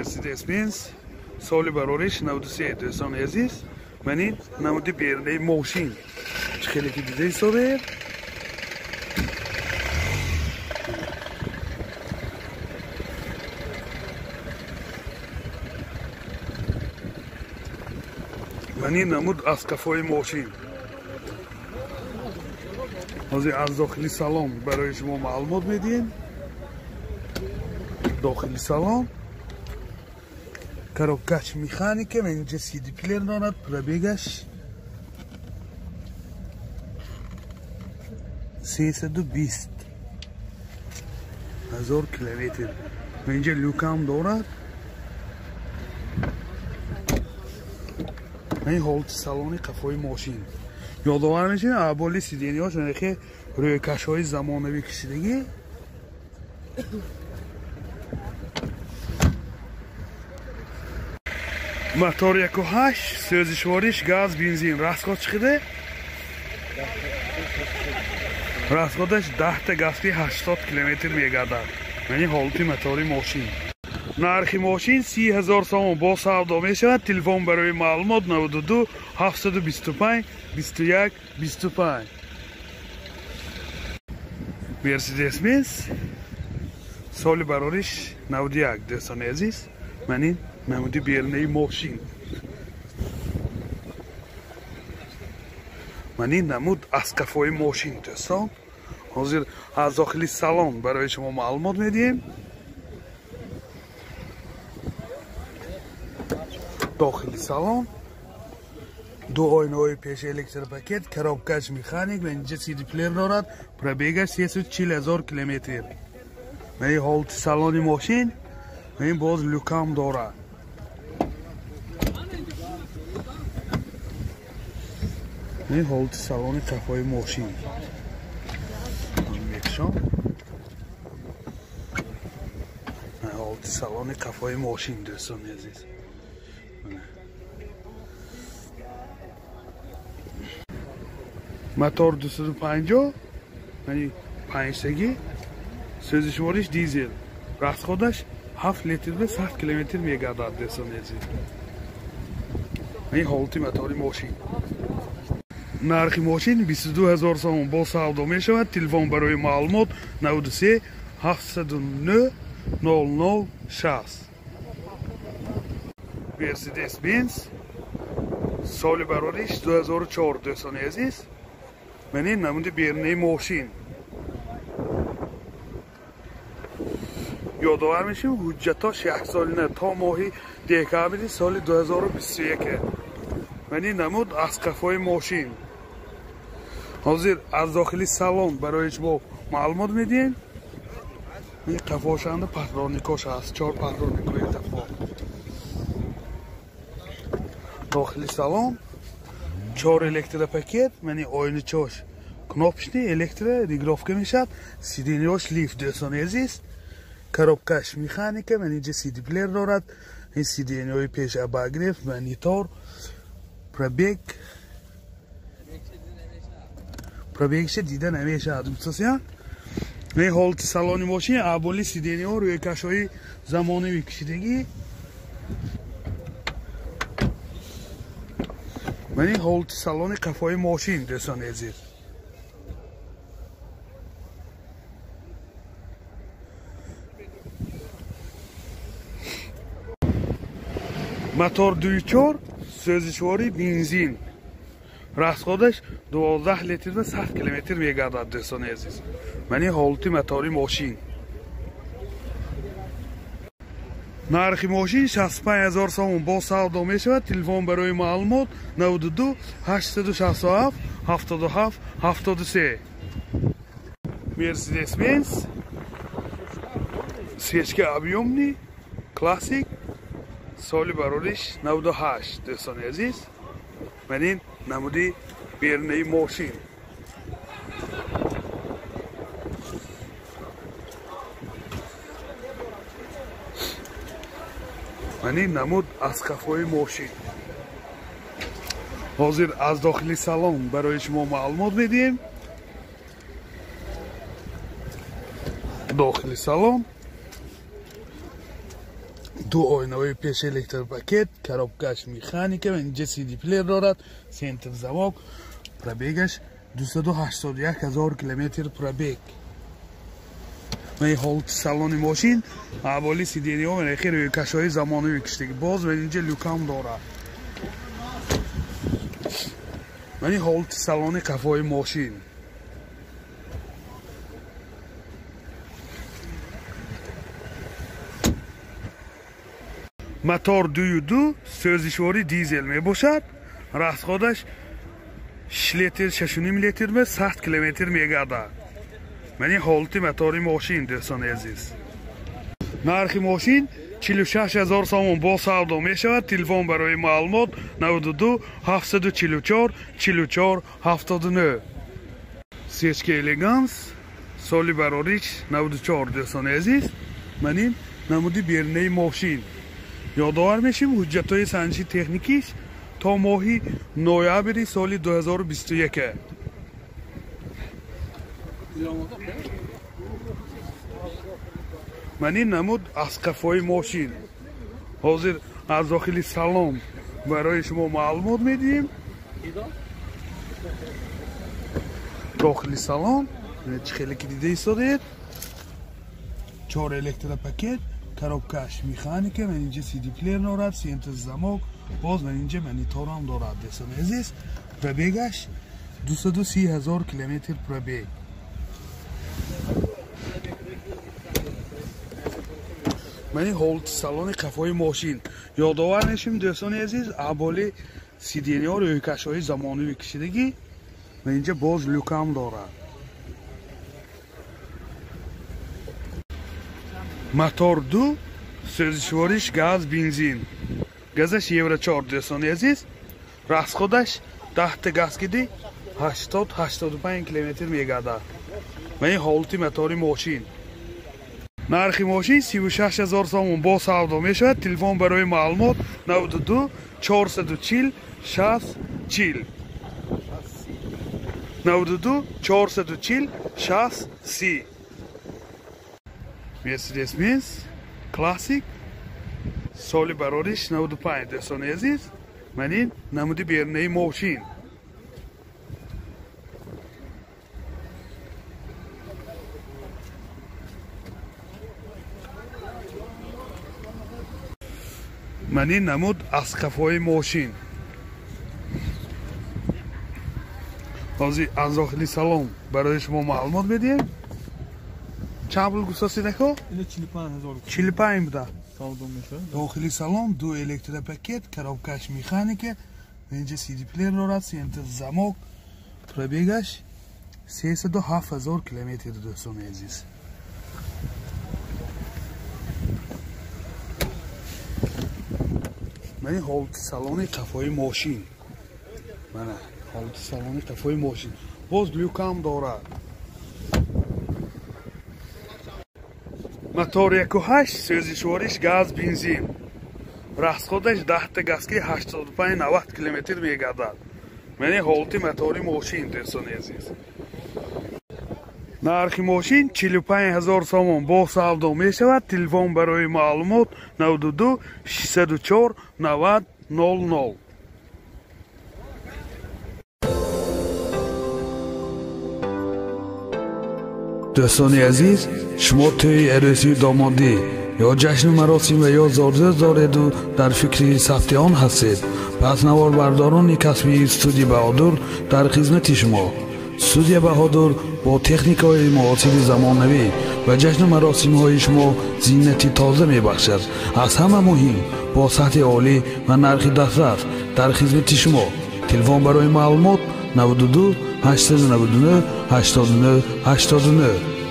Мерседес Бенз соли барориш 93, дӯстони азиз. Ман ин намуди берунаи мошин чӣ хеле ки дида истодаед. Ман ин намуд аз қафои мошин. Ҳозир аз дохили салон барои шумо маълумот медиҳем. Дохили салон коробкаш механика, инҷа CD плеер дорад, пробегаш 320 ҳазор километр. Инҷа люкам дорад. Ин ҳолати салони қафои мошин. Ёдовар мешавем, аболи сидениҳош нахе рӯйкашҳои замонавӣ кишидагӣ. Мотор 1.8, сӯзишвориш газ, бензин. Расход чӣ қадар? Расходаш 10 газки 80 километр мегардад. Яъне ҳолати мотори мошин. Нархи мошин 30 ҳазор сомон бо савдо мешавад. Телефон барои маълумот 92 725 21 25. Мерседес Бенз соли барориш 91, дӯстони азиз. Ман ин намуди берунаи мошин. Ман ин намуд аз қафои мошин, дӯстон. Ҳозир аз дохили салон барои шумо маълумот медиҳем. Дохили салон ду оинаҳои пеши электропакет, коробкаш механик ва инҷа CD плеер дорад. Пробегаш 340 ҳазор километр. Ва ин ҳолати салони мошин, ва ин боз люкам дорад. Ин ҳолати салони қафои мошин. Мекшон. Ҳолати салони қафои мошин, дӯстони азиз. Мотор 250, яъне панҷтагӣ, сӯзишвориш дизел. Расходаш 7 литр ба 100 километр мегардад, дӯстони азиз. Ин ҳолати мотори мошин. Нархи мошин 22 ҳазор сомон бо савдо мешавад. Телефон барои маълумот 93 709 00 60. Мерседес Бенз соли барориш 2004, дӯстони азиз. Ман ин намуди берунаи мошин. Ёдовар мешавем, ҳуҷҷатош яксолина то моҳи декабри соли 2021. Ман ин намуд аз қафои мошин. Ҳозир аз дохили салон барои шумо маълумот медиҳем. Ин қафошанда патроникош ҳаст, 4 патроникои қафо. Дохили салон 4 электропакет, мани оиначош кнопочный электрорегулировка мешавад, сидениҳош лифт, дӯстони азиз. Коробкаш механика, ман инҷа CD плеер дорад. Ин сидениҳои пеш обогрев, монитор, пробег. Пробегша дида намешавад, дӯстон. Ин ҳолати салони мошин, аболи сидениҳо рӯйкашҳои замонавӣ кишидагӣ. Ман ин ҳолати салони қафои мошин, дӯстони азиз. Мотор 2.4, сӯзишворӣ бензин. Расходаш 12 литр ба 100 километр мегардад, дӯстони азиз. Ман ин ҳолати мотори мошин. Нархи мошин 65 ҳазор сомон бо савдо мешавад. Телефон барои маълумот 92 867 77 73. Мерседес Бенз свечка объемный классик соли барориш 98, дӯстони азиз. Ман ин намуди берунаи мошин. Ман ин намуд аз қафои мошин. Ҳозир аз дохили салон барои шумо маълумот медиҳем. Дохили салон Ду оинаҳои пеш электропакет, коробкаш механика, инҷа CD плеер дорад, центр замок, пробегаш 281 ҳазор километр пробег. Ва ин ҳолати салони мошин, аввали сидениҳо ва хеле рӯйкашҳои замонавӣ киштагӣ. Боз ва инҷа люкам дорад. Ва ин ҳолати салони қафои мошин. Мотор 2.2 сӯзишворӣ дизел мебошад. Расходаш 6 литр, 6.5 литр ва 100 километр мегардад. Ман ин ҳолати мотори мошин, дӯстони азиз. Нархи мошин 46 ҳазор сомон бо савдо мешавад. Телефон барои маълумот 92 744 44 79. Сечка Элеганс соли барориш 94, дӯстони азиз. Ман ин намуди берунаи мошин. Ёдовар мешим, ҳуҷҷатҳои санҷиши техникиш то моҳи ноябри соли 2021. Ман ин намуд аз қафои мошин. Ҳозир аз дохили салон барои шумо маълумот медиҳем. Дохили салон чӣ хеле ки дида истодаед, 4 электропакет, коробкаш механика, ман инҷа CD плеер дорад, центр замок, боз ман инҷа мониторам дорад, дӯстони азиз. Пробегаш 230 ҳазор километр пробег. Ман ин ҳолати салони қафои мошин. Ёдовар мешим, дӯстони азиз, аболи сидениҳо рӯйкашҳои замонавӣ кишидагӣ. Ман инҷа боз люкам дорад. Мотор 2, сӯзишвориш газ, бензин. Газаш Евро 4, дӯстони азиз. Расходаш 10 та газ киди 80-85 километр мегардад. Ва ин ҳолати мотори мошин. Нархи мошин 36 ҳазор сомон бо савдо мешавад. Телефон барои маълумот 92 440 60 40. 92 440 60 30. Mercedes-Benz Classic соли барориш 95, дӯстони азиз. Ман ин намуди берунаи мошин. Ман ин намуд аз қафои мошин. Ҳозир аз дохили салон барои шумо маълумот медиҳем. Чанд пул гуфтасед ако? Ина 45 ҳазор. 45 буда. Савдо мешавад. Дохили салон ду электропакет, коробкаш механика, инҷа CD плеер дорад, центр замок, пробегаш 307 ҳазор километр, дӯстони азиз. Ман ин ҳолати салони қафои мошин. Мана ҳолати салони қафои мошин. Боз люкам дорад. Мотор 1.8, сӯзишвориш газ, бензин. Расходаш 10 та газ ки 85-90 километр мегардад. Ман ин ҳолати мотори мошин, дӯстони азиз. Нархи мошин 45 ҳазор сомон бо савдо мешавад. Телефон барои маълумот 92 604 90 00. Дӯстони азиз, шумо тӯи арӯсии домодӣ ё ҷашну маросим ва ё зорзӯз дореду дар фикри сабти он ҳастед, пас наворбардорони касбии студия Баҳодур дар хизмати шумо. Студия Баҳодур бо техникаҳои муосири замонавӣ ва ҷашну маросимҳои шумо зинати тоза мебахшад. Аз ҳама муҳим, бо сатҳи олӣ ва нархи дастрас дар хизмати шумо. Телефон барои маълумот 92 899 89 89.